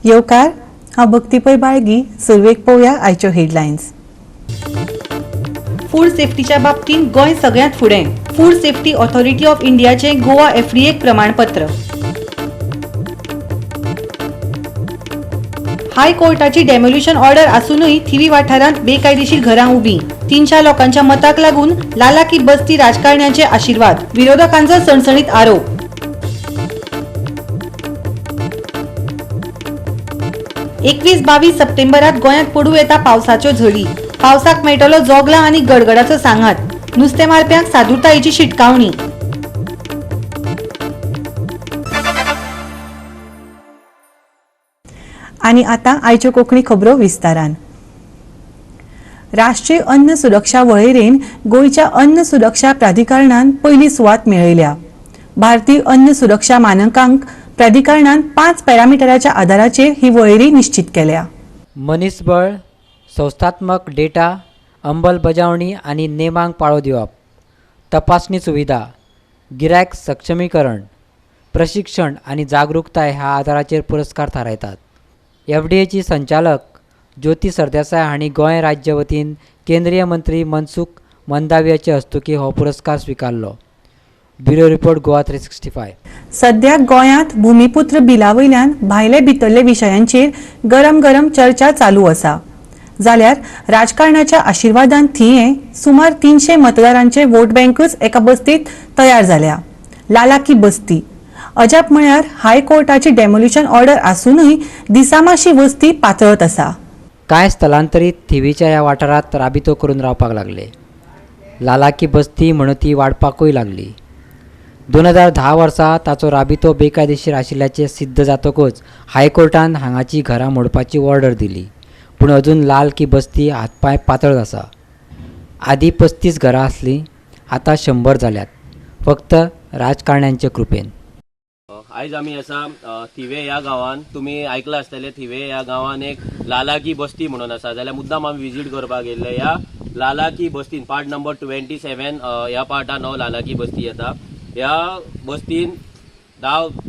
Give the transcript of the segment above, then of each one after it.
येवकार, हांव भक्ती पै बाळगी. सुरवेक पळोवया आयच्यो हेडलायन्स. फूड सेफ्टीच्या बाबतींत गोंय सगळ्यांत फुडें. फूड सेफ्टी ऑथॉरिटी ऑफ इंडियाचें गोवा एफडीएक प्रमाणपत्र. हायकोर्टाची डेमोल्युशन ऑर्डर आसूनय थिवी वाठारांत बेकायदेशीर घरां उबीं. 300 लोकांच्या मताक लागून लाला की बस्ती राजकारण्यांचे आशीर्वाद, विरोधकांचो सणसणीत आरोप. 21-22 सप्टेंबरात गोंयांत पडूं येता पावसाच्यो झडी. पावसाक मेळटलो जोगलां आनी गडगडाचो सांगात. नुस्तें मारप्यांक सादूरतायेची शिटकावणी. आनी आतां आयच्यो कोंकणी खबरो विस्तारान. राष्ट्रीय अन्न सुरक्षा वळेरेन गोंयच्या अन्न सुरक्षा प्राधिकरणान पयली सुवात मेळयल्या. भारतीय अन्न सुरक्षा मानकांक प्राधिकरणान 5 पॅरामिटराच्या आदाराचेर ही वळेरी निश्चित केल्या. मनीसबळ, संस्थात्मक डेटा, अंमलबजावणी आनी नेमांक पाळो दिवप, तपासणी सुविधा, गिरायक सक्षमीकरण, प्रशिक्षण आनी जागृताय ह्या आदाराचेर पुरस्कार थारायतात. एफडीएची संचालक ज्योती सरदेसाय हांणी गोंय राज्य वतीन केंद्रीय मंत्री मनसुख मंदावियाचे हस्तुकीं हो पुरस्कार स्विकारलो. Bureau report, Goa 365. सध्या गोंयांत भूमिपुत्र बिला वयल्यान भायले भितरले विशयांचेर गरम गरम चर्चा चालू आसा, जाल्यार राजकारणाच्या आशिर्वादान थिये सुमार 300 मतदारांचे वोट बँकच एका बस्तीत तयार जाल्या, लाला की बस्ती. अजाप म्हळ्यार हायकोर्टाची डेमोल्युशन ऑर्डर आसूनय दिसामाशी वस्ती पातळत आसा. कांय स्थलांतरीत थिवीच्या ह्या वाठारांत राबितो करून रावपाक लागले. लालाकी बस्ती म्हणून ती वाडपाकूय लागली. 2010 वर्सा ताचो राबितो बेकायदेशीर आशिल्ल्याचें सिद्ध जातकूच हायकोर्टान हांगाची घरां मोडपाची ऑर्डर दिली. पूण अजून लाल की बस्ती हातपांय पातळत आसा. आदीं 35 घरां आसलीं, आतां 100 जाल्यात, फक्त राजकारण्यांचे कृपेन. आयज आमी आसा थिवे ह्या गांवान. तुमी आयकलां आसतलें, थिवे ह्या गांवान एक लालाकी बस्ती म्हणून आसा. जाल्यार मुद्दाम आमी विजीट करपाक गेल्ले ह्या लालाकी बस्तीन. पार्ट नंबर 27 ह्या पार्टान हो लालाकी बस्ती येता. ह्या बस्तीन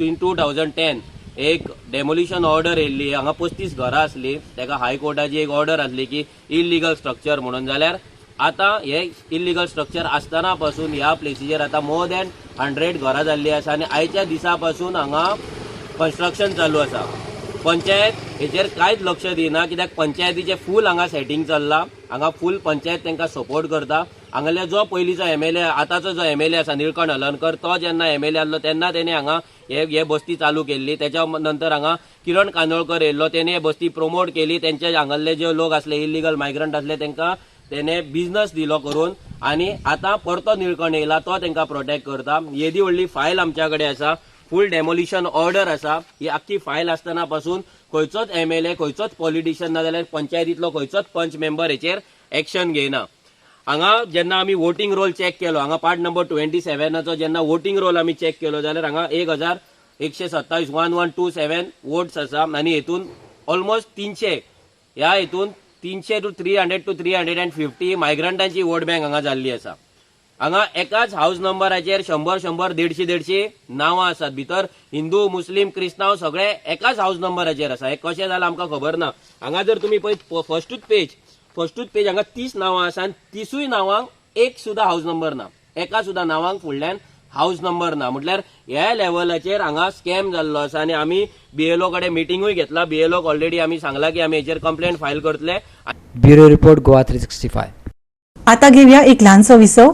इन 2010 एक डेमोलिशन ऑर्डर येयल्ली. हांगा 35 घरां आसली. ताका हायकोर्टाची एक ऑर्डर आसली की इलिगल स्ट्रक्चर म्हणून. जाल्यार आतां हे इलिगल स्ट्रक्चर आसतना पासून ह्या प्लेसीचेर आतां मोर दॅन 100 घरां जाल्ली आसा आनी आयच्या दिसा पासून हांगा कन्स्ट्रक्शन चालू आसा. पंचायत हेचेर कांयच लक्ष दिना, कित्याक पंचायतीचें फूल हांगा सेटींग चल्लां. हांगा फूल पंचायत तांकां सपोर्ट करता. हांगासरले जो पयलींचो एमएलए, आतांचो जो एमएलए आसा निळकंठ हळर्णकर, तो जेन्ना एमएलए आसलो तेन्ना तेणे हांगा हे हे बस्ती चालू केल्ली. तेच्या नंतर हांगा किरण कांदोळकर येयल्लो, तेणे हे बस्ती प्रोमोट केली. तेंचे हांगासरले जे लोक आसले, इलिगल मायग्रंट आसले, तांकां तेणे बिझनस दिलो करून. आनी आतां परतो निळकंठ येयला, तो तांकां प्रोटेक्ट करता. येदी व्हडली फायल आमच्या कडेन आसा, फूल डेमोलिशन ऑर्डर आसा. ही आख्खी फायल आसतना पासून खंयचोच एमएलए, खंयचोच पॉलिटिशियन, ना जाल्यार पंचायतीतलो खंयचोच पंच मेंबर हेचेर एक्शन घेयना. हांगा जेन्ना आमी वोटींग रोल चॅक केलो, हांगा पार्ट नंबर 27चो जेन्ना वोटींग रोल आमी चॅक केलो, जाल्यार हांगा 1127, 1127 वोट्स आसा. आनी हेतून ऑलमोस्ट 300, ह्या हितून 300 टू 300 टू 350 मायग्रंटांची वोट बँक हांगा जाल्ली आसा. हांगा एकाच हाऊस नंबराचेर 100 100, 150 150 नांवां आसात. भितर हिंदू, मुस्लीम, क्रिस्तांव सगळे एकाच हाऊस नंबराचेर आसा. हें कशें जालां आमकां खबर ना. हांगा जर तुमी पळयत, फर्स्टूच पेज, हांगा 30 नांवां आसा आनी 30ूय नांवांक एक सुद्दां हाऊस नंबर ना. एका सुद्दां नांवांक फुडल्यान हाऊस नंबर ना. म्हटल्यार ह्या लेवलाचेर हांगा स्कॅम जाल्लो आसा. आनी आमी बीएलओ कडेन मिटिंगूय घेतला. बीएलओक ऑलरेडी आमी सांगला की आमी हेचेर कंप्लेंट फायल करतले. Bureau report, Goa 365. आता घेऊया एक ल्हानसो विसव.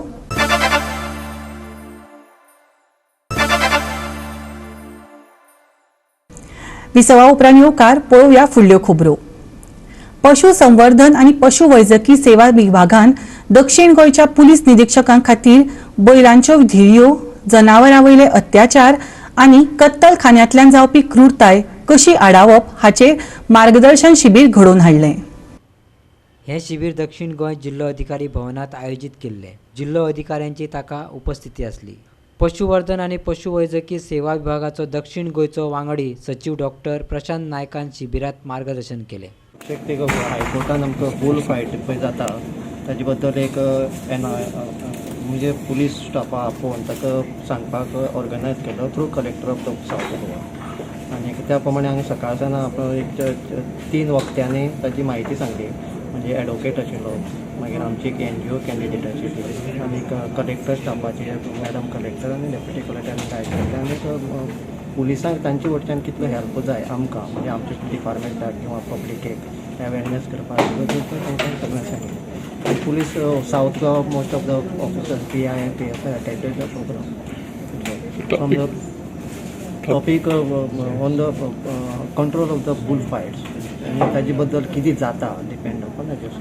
विसवा उपरांत येवकार. पळोवया फुडल्यो खबरो. पशु संवर्धन आनी पशु वैजकी सेवा विभागान दक्षिण गोंयच्या पुलीस निरीक्षकां खातीर बैलांच्यो धिरयो, जनावरां वयले अत्याचार आनी कत्तलखान्यांतल्यान जावपी क्रूरताय कशी आडावप हाचेर मार्गदर्शन शिबीर घडोवन हाडलें. हें शिबीर दक्षिण गोंय जिल्लो अधिकारी भवनांत आयोजीत केल्लें. जिल्लो अधिकाऱ्यांची ताका उपस्थिती आसली. पशुवर्धन आनी पशुवैजकी सेवा विभागाचो दक्षिण गोंयचो वांगडी सचीव डॉक्टर प्रशांत नायकान शिबिरात मार्गदर्शन केलें. ते हायकोर्टान आमकां फूल फायट पळय जाता, ताजे बद्दल एक एन I म्हणजे पुलीस स्टाफा आपोवन ताका सांगपाक ऑर्गनायज केलो through collector of the South Goa. आनीक त्या प्रमाणे हांगा सकाळच्यान एक 3 वक्त्यांनी ताजी म्हायती सांगली. म्हणजे एडवोकेट आशिल्लो, मागीर आमची एक NGO candidate आशिल्ली आनी कलेक्टर स्टाफाचे मॅडम कलेक्टर आनी डेप्युटी कलेक्टर आयकल्ले आनी पुलिसांक तांचे वटच्यान कितलो हेल्प जाय आमकां, म्हणजे आमच्या डिपार्टमेंटाक किंवा पब्लिकेक अवेरनेस करपाक तांकां सगळें सांगलें. आनी police South Goa most of the officers PI and PSI attended the program. From the topic on the control of the bull fights आनी ताजे बद्दल कितें जाता डिपेंड अपॉन ताजेर.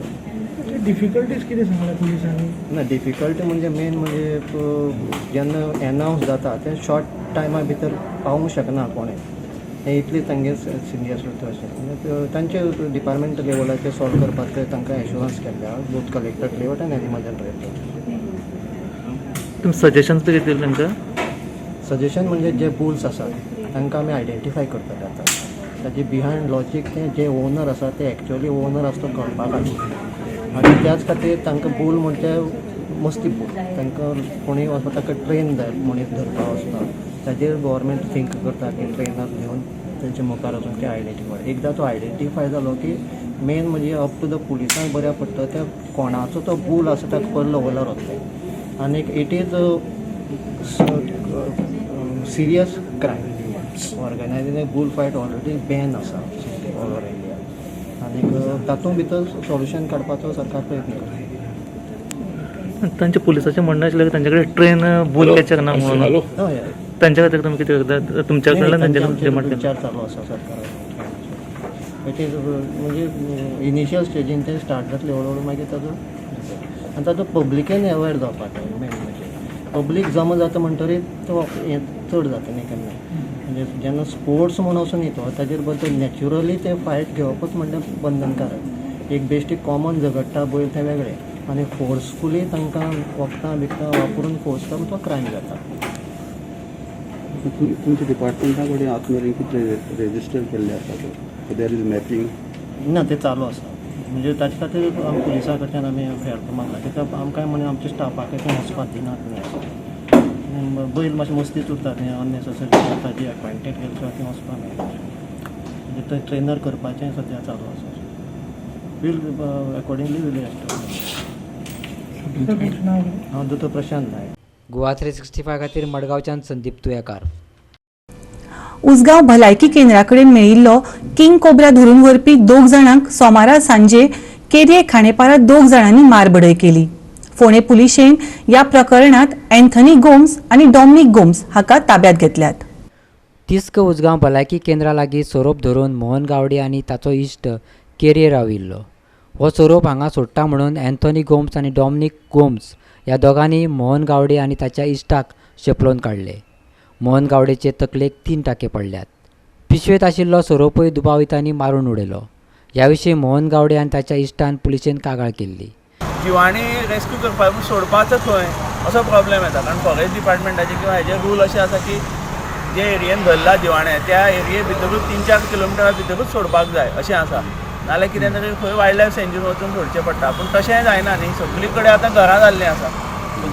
डिफिकल्टीज कितें सांगल्या पुलिसांनी? ना, डिफिकल्टी म्हणजे मेन म्हणजे जेन्ना एनावन्स जाता ते शॉर्ट टायमा भितर पावूंक शकना कोणें, हें इतली तांगे सिरियस उरता अशें तांचे डिपार्टमेंट लेवलाचेर सॉल्व करपाचें तांकां एश्युरन्स केल्लें आहा, बोथ कलेक्टर लेवल आनी एनिमल जनरेटर. तुमी सजेशन्स बी कितें दिले तांकां? सजेशन म्हणजे जे बुल्स आसात तांकां आमी आयडेंटिफाय करतले आतां. ताजे बिहायंड लॉजीक ते जे ओनर आसा ते एक्चुअली ओनर आसा तो कळपाक जाय आनी त्याच खातीर तांकां बूल म्हणजे मस्ती बूल, तांकां कोणूय वचपाक ताका ट्रेन जाय मनीस धरपाक वचपाक, ताजेर गव्हर्मेंट थिंक करता की ट्रेनर घेवन तेंच्या मुखार वचून ते आयडेंटिफाय. एकदां तो आयडेंटिफाय जालो की मेन म्हणजे अप टू the पुलिसांक बऱ्याक पडटा त्या कोणाचो तो बूल आसा ताका पयलो लेवलार वतले. आनी it is serious crime. Organising bull fight already ban आसा ऑल ओवर इंडिया आनीक तातूंत भितर सोल्युशन काडपाचो सरकार प्रयत्न करता. तांच्या पुलिसाचें म्हणणें आशिल्लें की तांचे कडेन ट्रेन बूल कॅचर ना म्हणून. हय. तांच्या खातीर तुमी कितें करता? तुमच्या कडल्यान तांचे डिमांड विचार चालू आसा सरकारा. It is म्हणजे इनिशियल स्टेजीन ते स्टार्ट जातले हळू हळू, मागीर ताजो आनी ताजो पब्लिकेन अवेर जावपाक जाय. मेन म्हणजे पब्लीक जमा जाता म्हणटरीत तो हें चड जाता न्ही केन्ना, म्हणजे जेन्ना स्पोर्ट्स म्हूण वचून न्ही तो ताजेर बद्दल नॅचरली ते फायट घेवपूच म्हणल्यार बंधनकारक. एक बेश्टी कॉमन झगडटा बैल तें वेगळें आनी फोर्सफुली तांकां वखदां बिखदां वापरून फोर्स करून तो क्रायम जाता. तुमच्या डिपार्टमेंटा कडेन आतां मेरेन कितले रेजिस्टर केल्ले आसा? There is mapping? ना, ते चालू आसा. म्हणजे ताचे खातीर आमी पुलिसां कडच्यान आमी हेल्प मागला कित्याक आमकां म्हण आमच्या स्टाफाक थंय वचपाक दिनात न्ही, बैल मातशें मस्तीच उरतात न्ही अननेसेसरी, ताजी एडवांटेज घेतल्या शिवाय थंय वचपाक मेळना. म्हणजे थंय ट्रेनर करपाचें सद्या चालू आसा. We'll accordingly we'll. हांव दोतोर प्रशांत नायक. गोवा 365 खातीर मडगांवच्यान संदीप तुयेकार. उसगांव भलायकी केंद्रा कडेन मेळिल्लो किंग कोब्रा धरून व्हरपी 2 जाणांक सोमारा सांजे केरये खांडेपारा 2 जाणांनी मारबडय केली. फोंडें पुलिशेन ह्या प्रकरणात अँथनी गोम्स आनी डॉमनिक गोम्स हाका ताब्यात घेतल्यात. तिस्क उसगांव भलायकी केंद्रा लागीं सोरोप धरून मोहन गावडे आनी ताचो इश्ट केरये राविल्लो. हो सोरोप हांगा सोडटा म्हणून अँथनी गोम्स आनी डॉमनिक गोम्स ह्या दोगांनी मोहन गावडे आनी ताच्या इश्टाक शेपलोवन काडले. मोहन गावडेचे तकलेक 3 टाके पडल्यात. पिशवेंत आशिल्लो सोरोपूय दुबावितांनी मारून उडयलो. ह्या विशीं मोहन गावडे आनी ताच्या इश्टान पुलिशेन कागाळ केल्ली. जिवाणी रेस्क्यू करपाक सोडपाचो खंय असो प्रॉब्लेम येता, कारण फॉरेस्ट डिपार्टमेंटाचे किंवा हेजे रूल अशें आसा की जे एरियेन धरला जिवाणें त्या एरिये भितरूच 3-4 किलोमिटरा भितरूच सोडपाक जाय अशें आसा, नाल्यार कितें तरी खंय वायल्ड लायफ सँच्युरीन वचून सोडचें पडटा. पूण तशें जायना न्ही, सगळी कडेन आतां घरां जाल्लीं आसा.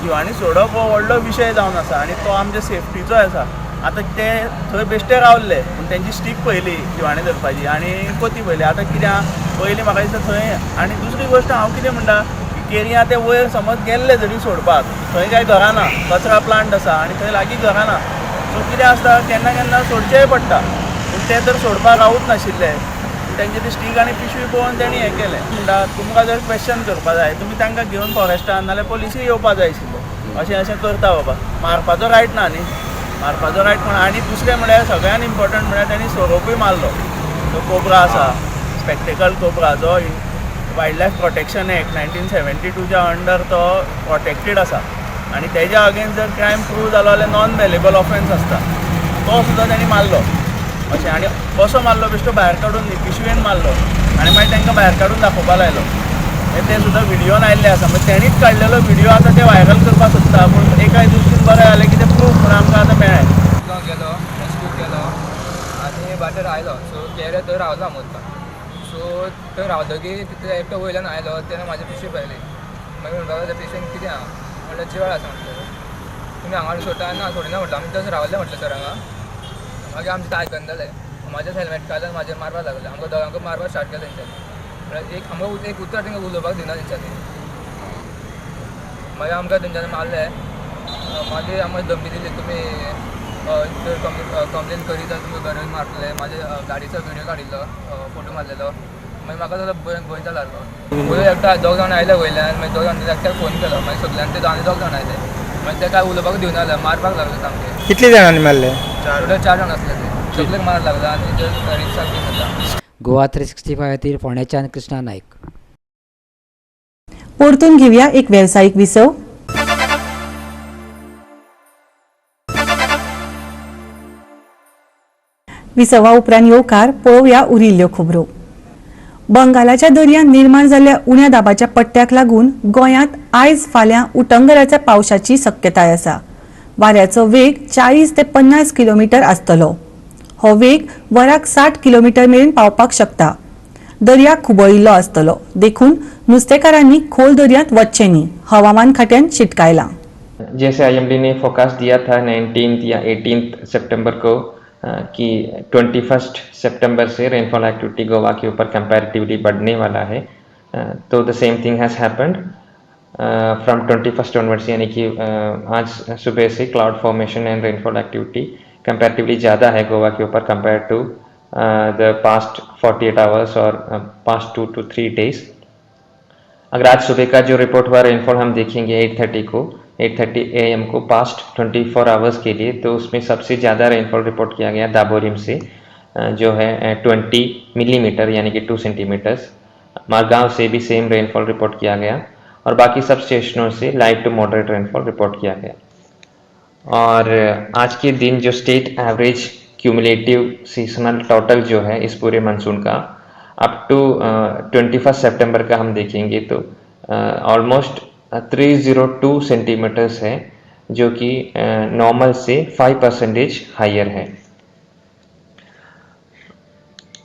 जिवाणी सोडप हो व्हडलो विशय जावन आसा आनी तो आमच्या सेफ्टीचोय आसा. आतां ते थंय बेश्टे रावल्ले पूण तेंची स्टीक पळयली जिवाणी धरपाची आनी कोती पळयली. आतां कितें आहा पयलीं म्हाका दिसता थंय. आनी दुसरी गोश्ट हांव कितें म्हणटा, केरयां ते वयर समज गेल्ले जरी सोडपाक, थंय कांय घरां ना, कचरा प्लांट आसा आनी थंय लागीं घरां ना. सो कितें आसता केन्ना केन्ना सोडचेंय पडटा, पूण ते तर सोडपाक रावूच नाशिल्ले. तेंचे ते स्टीक आनी पिशवी पळोवन तेणी हें केलें. म्हणटा तुमकां जर क्वेश्चन करपा जाय तुमी तांकां घेवन फॉरेस्टान नाल्यार पोलिसूय येवपा जाय आशिल्ले. अशें अशें करता बाबा, मारपाचो रायट ना न्ही, मारपाचो रायट कोण. आनी दुसरें म्हळ्यार सगळ्यान इम्पोर्टंट म्हळ्यार तेणी सोरोपूय मारलो. तो कोब्रा आसा, स्पेक्टेकल कोब्रा, जो वायल्ड लायफ प्रोटेक्शन एक्ट 1972च्या अंडर तो प्रोटेक्टेड आसा आनी तेज्या अगेन्स्ट जर क्रायम प्रूव जालो जाल्यार नॉन बेलेबल ऑफेन्स आसता, तो सुद्दां तेणी मारलो अशें. आनी कसो मारलो, बेश्टो भायर काडून न्ही, पिशवेन मारलो आनी मागीर तांकां भायर काडून दाखोवपा लायलो. ते सुद्दां व्हिडियोन आयिल्ले आसा, मागीर तेणीच काडलेलो व्हिडियो आतां ते व्हायरल करपाक सोदता. पूण एकाय दृश्टीन बरें जालें की ते प्रूफ म्हणून आमकां आतां मेळ्ळें. गेलो रेस्क्यू केलो आनी वाटेर आयलो. सो केरे थंय रावलो मुद्दाम. सो थंय रावतकीर तितले एकटो वयल्यान आयलो, तेणें म्हाजी पिशवी पळयली. मागीर म्हणपाक लागलो पिशवेन कितें आहा, म्हणल्यार जिवाळ आसा म्हटलें. तुमी हांगा सोडटा ना सोडिना म्हटलं, आमी तशें रावले म्हटलें सर हांगा. मागीर आमचें आयकना जालें. म्हाजेच हेल्मेट काडलें आनी म्हाजेर मारपाक लागले. आमकां दोगांकूय मारपाक स्टार्ट केलें तेंच्यांनी. म्हळ्यार एक आमकां एक उतर तेंकां उलोवपाक दिना तेंच्यांनी. मागीर आमकां तेंच्यांनी मारले. मागीर आमकां धमकी दिली तुमी जर कंप्लेन करीत जाल्यार तुमकां घरान मारतले. म्हाजे गाडयेचो विडियो काडिल्लो, फोटो मारलेलो. मागीर म्हाका जालो भंय जालो सारको. वयर एकटो दोग जाण आयले वयल्यान, मागीर दोग जाण एकट्याक फोन केलो, मागीर सगल्यांनी ते आनी दोग जाण आयले. मागीर ते काय उलोवपाक दिवना जाले, मारपाक लागले सामके. कितले जाणांनी मारले? टोटल 4 जाण आसले ते, सगळेक मारपाक लागले आनी ते रिक्षाक बी मारला. गोवा 365 खातीर फोंडेच्यान कृष्णा नायक. परतून घेवया एक वेवसायीक विसव. विसवा उपरांत येवकार पळोवया उरिल्ल्यो खबरो. बंगालाच्या दर्यांत निर्माण जाल्ल्या उण्या दाबाच्या पट्ट्याक लागून गोंयांत आयज फाल्यां उटंगराच्या पावसाची शक्यताय आसा. वाऱ्याचो वेग 40 ते 50 किलोमिटर आसतलो. हो वेग वराक 60 किलोमिटर मेरेन पावपाक शकता. दर्या खुबळिल्लो आसतलो, देखून नुस्तेकारांनी खोल दर्यांत वचचें न्ही, हवामान खात्यान शिटकायलां. जैसे आईएमडी ने फोकास्ट दिया था 19 या 18 सितंबर को कि 21 सितंबर से रेनफॉल एक्टिविटी गोवा के ऊपर कंपैरेटिवली बढ़ने वाला है, तो the same thing has happened from 21 onwards, यानी कि आज सुबह से cloud formation and rainfall activity comparatively ज़्यादा है गोवा के ऊपर compare to the past 48 hours और पास्ट 2 to 3 days. अगर आज सुबह का जो रिपोर्ट हुआ रेनफॉल हम देखेंगे 8:30 को, 8:30 AM को पास्ट 24 आवर्स के लिए, तो उसमें सबसे ज़्यादा रेनफॉल रिपोर्ट किया गया दाबोलिम से, जो है 20 मिलीमीटर यानी कि 2 सेंटीमीटर्स। मारगांव से भी सेम रेनफॉल रिपोर्ट किया गया और बाकी सब स्टेशनों से light to moderate rainfall report किया गया। और आज के दिन जो state average cumulative seasonal total जो है इस पूरे मानसून का अप टू 21 सितंबर का हम देखेंगे तो ऑलमोस्ट 302 सेंटीमीटर्स है, जो कि नॉर्मल से 5% हायर है।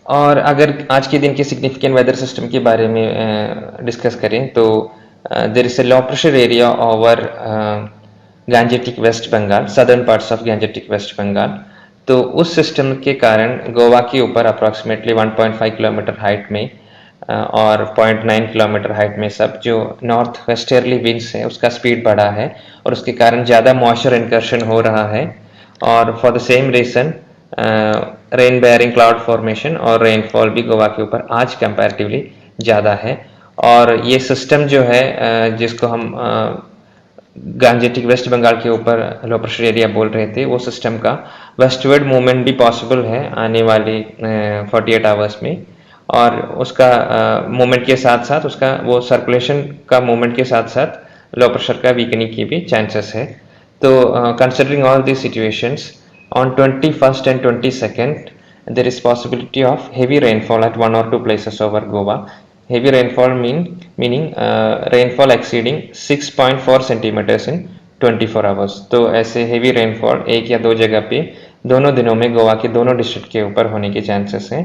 और अगर आज के दिन के सिग्निफिकेंट वेदर सिस्टम के बारे में डिस्कस करें तो there is a low pressure area over Gangetic West Bengal, southern parts of Gangetic West Bengal. तो उस सिस्टम के कारण गोवा के ऊपर अप्रॉक्सीमेटली 1.5 किलोमीटर हाइट में और 0.9 किलोमीटर हाइट में सब जो नॉर्थ वेस्टर्ली विंड्स है उसका स्पीड बढ़ा है और उसके कारण ज़्यादा मॉइस्चर इंकर्शन हो रहा है और for the same reason rain bearing cloud formation Aur rainfall भी गोवा के ऊपर आज कंपैरेटिवली ज़्यादा है। और ये सिस्टम जो है जिसको हम गांजेटिक वेस्ट बंगाल के ऊपर लो प्रेशर एरिया बोल रहे थे, वो सिस्टम का वेस्टवर्ड मूवमेंट भी पॉसिबल है आने वाले 48 आवर्स में और उसका मूवमेंट के साथ साथ उसका वो सर्कुलेशन का मूवमेंट के साथ साथ लो प्रेशर का वीकनिंग की भी चांसेस है। तो considering all this situations on 21st and 22nd there is possibility of heavy rainfall at 1 or 2 places over Goa. Heavy rainfall meaning rainfall exceeding 6.4 centimeters in 24 hours. तो ऐसे heavy rainfall 1 या 2 जगह pay दोनों दिनों में Goa K दोनों district K ऊपर होने के चांसेस हैं।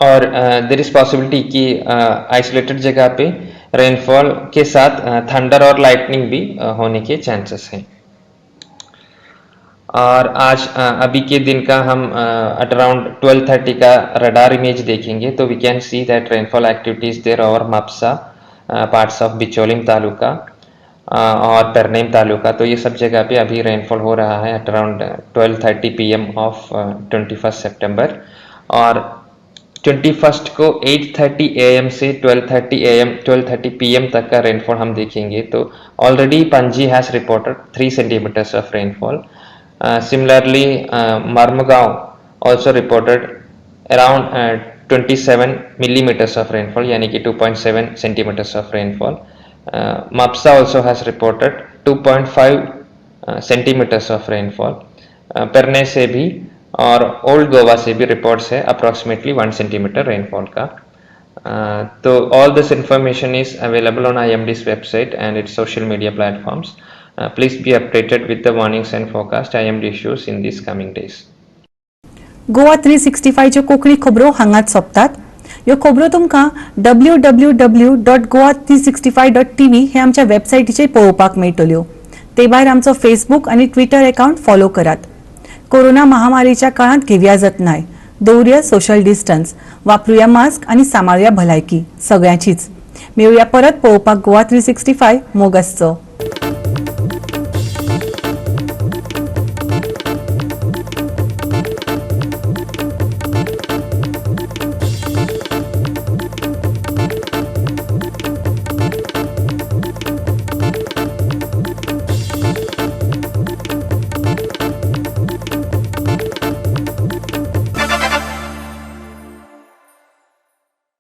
और there is possibility कि आइसोलेटेड जगह पे रेनफॉल के साथ थंडर और लाइटनिंग भी होने के चांसेस हैं। और आज अभी के दिन का हम एट अराउंड 12:30 का रडार इमेज देखेंगे तो we can see that rainfall activities there over Mapusa, parts of Bicholim taluka और परनेम तालुका। तो ये सब जगह पे अभी रेनफॉल हो रहा है एट अराउंड 12:30 PM of 21 सितंबर। और 21 को 8:30 AM से 12:30 AM 12:30 PM तक का रेनफॉल हम देखेंगे तो already Panaji has reported 3 centimetres of rainfall. Similarly, Marmagao also reported around 27 millimeters of rainfall, यानी कि 2.7 centimeters of rainfall. Mapsa also has reported 2.5 centimeters of rainfall. Pernem से भी और ओल्ड गोवा से भी रिपोर्ट्स है approximately 1 centimetre rainfall का। तो all this information is available on IMD's website and its social media platforms. Please be updated with the warnings and forecast IMD issues in these coming days. Goa 365 च्यो कोंकणी खबरो हांगाच सोंपतात. ह्यो खबरो तुमकां www.goa365.tv हे आमच्या वेबसायटीचेर पळोवपाक मेळटल्यो. ते भायर आमचो फेसबूक आनी ट्विटर अकाउंट फॉलो करात. कोरोना महामारीच्या काळांत घेवया जतनाय. दवरुया सोशल डिस्टन्स, वापरुया मास्क आनी सांबाळुया भलायकी सगळ्यांचीच. मेळुया परत पळोवपाक गोवा 365. मोग आसचो.